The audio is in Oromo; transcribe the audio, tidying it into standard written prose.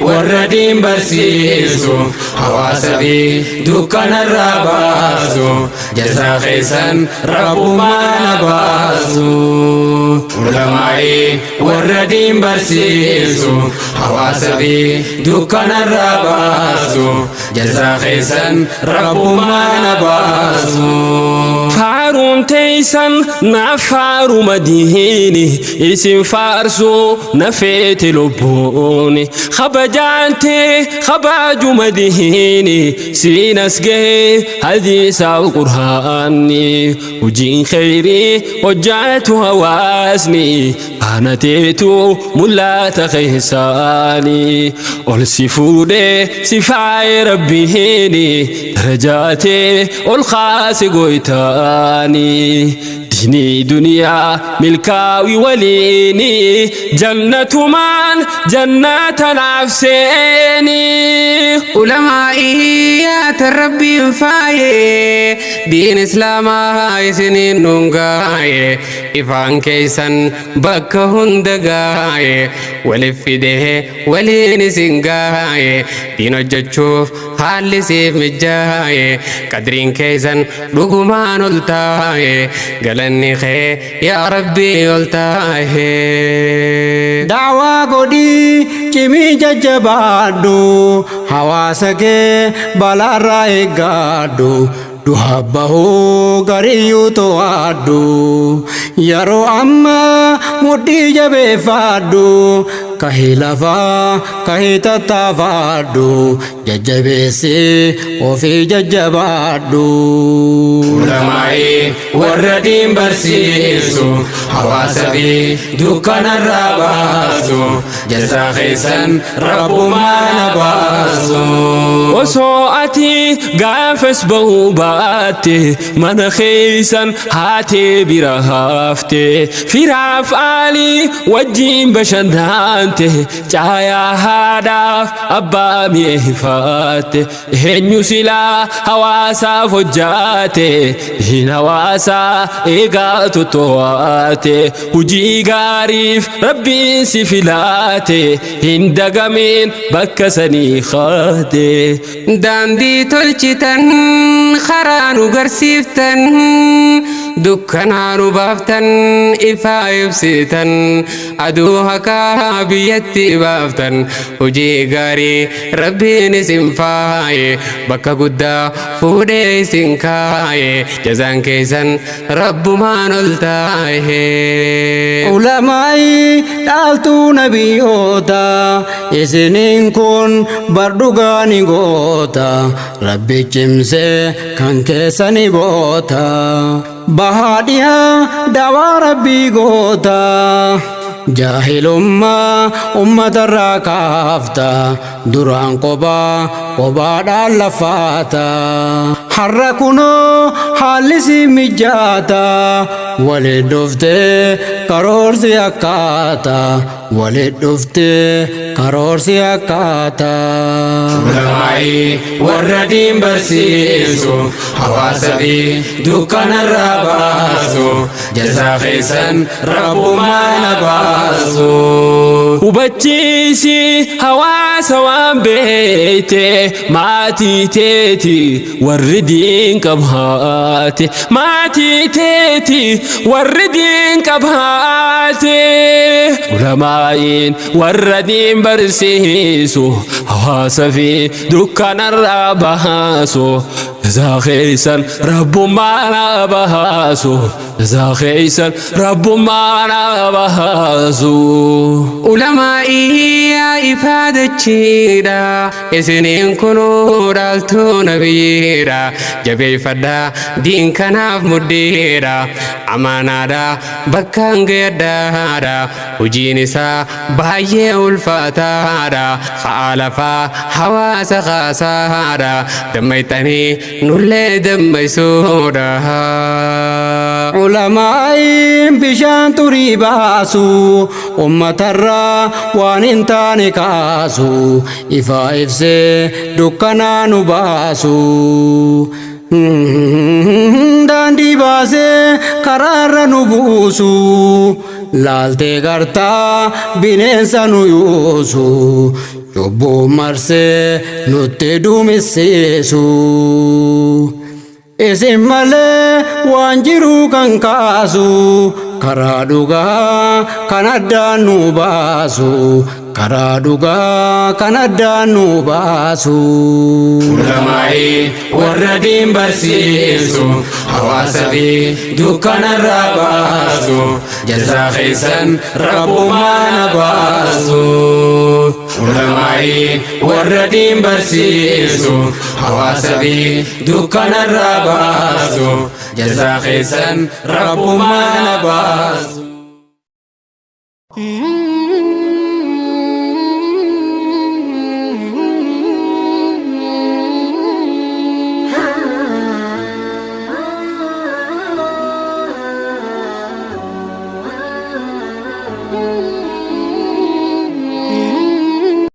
Warra diin barsiisu hawaasa fi dukkanarraa baasu jazaa keessan rabbumaan baasu. Ulamaa'ii warra diin barsiisu hawaasa fi dukkanarraa baasu jazaa keessan rabbumaan baasu. Faaruun teeysan naaf faaruma diini isin faarsuu na feete lubbuuni kabajaan tee kabajuma diini siin as gahee hadiisaaf qur'aanni hojiin kheyrii hojjaatu hawaasni faana teetu mul'ata keessaani ol si fuudhee si faaye rabbiini darajaa tee ol kaase goytaani diinii duniyaa milkaawi waliini jannatumaan jannata naaf seeni. Ulamaa'ii yaata rabbiin faaye diin islaamaa isiniin dhungaaye ifaan keessan bakka hunda gaaye walif fidee waliin isin gaaye diin hojjechuuf haalli siif mijaaye qadriin keessan dhugumaan ol taaye galanni kee yaa rabbii ol taaye. Da'waa godhii cimii jajjabaadhu hawaasa kee balaarraa eeggadhu du'a bahuu gariyyuu to'adhu yeroo ammaa mudhii jabeeffadhu kahii lafaa kahii tattaafadhu jajjabeessi ofii jajjabaadhu. Ulamaa'ii warra diin barsiisu hawaasa fi dukkanarraa baasu jazaa keessan rabbumaan baasu. Osoo ati gaafas bahuu baatte mana keeysan haatee bira hafte firaaf aalii wajjiin bashannante caayaa haadhaaf abbaa mi'eeffatte eenyu silaa hawaasaaf hojjaate diin hawaasaa eegaa toto'aate hujii gaariif rabbiin si filaate hin dagamin bakka sanii kaate. Daandii tolchitan karaa nu garsiiftan dukkanaa nu baaftan ifaa ibsitan aduu haqaa biyyatti baaftan hojii gaarii rabbiin isin faaye bakka guddaa fuudhee isin kaaye jazaan keessan rabbumaan ol taaye. Ulamaa'ii dhaaltuu nabiyyoota isiniin kun bar dhugaa ni goota rabbi cimsee kan keessa ni boota bahaa dhihaa dawaa rabbii goota jaahilummaa ummatarraa kaafta duraan qobaa qobaadhaan lafaata har'a kunoo haalli si mijaata waliin dhuftee karoorsi akkaata waliin dhuftee karoorsi akkaata. Ulamaa'ii warra diin barsiisu hawaasa fi dukkanarraa baasu jazaa keessan rabbumaan baasu. Hubachiisi hawaasa waan beeyte maatii teeti warri diin qabaate maatii teeti warri diin qabaate ulamaa'iin warra diin barsiisu hawaasa fi dukkanarraa baasu jazaa keessan rabbummaan baasu jazaa keessan rabbummaan baasu. Ulamaa'ii yaa ifaadachiidha isiniin kunuu dhaaltuu nabiyyiidha jabeeffadha diin kanaaf mudhiidha amaanaadha bakkaan gayadhaadha hojiin isaa baay'ee ulfaataadha ha'a lafaa hawaasa kaasaadha dammayxanii nullee dammaysuudha. Ulamaa'iin bishaan xurii baasu, ummatarraa waan hin taane kaasu, ifaa ibsee dukkanaa nu baasu. Daandii baasee karaarra nu buusu, laaltee gartaa bineensa nu yuusu, cubbuu marsee nutti duumessiisu. Isin malee waan jiru kan kaasu, karaa dhugaa kan addaan nu baasu, karaa dhugaa kan addaan nu baasu. Ulamaa'ii warra diin barsiisu, hawaasa fi dukkanarraa baasu, jazaa keessan rabbumaan baasu. Ulamaa'ii warra diin barsiisu, hawaasa fi dukkanarraa baasu, jazaa keessan rabbumaan baasu.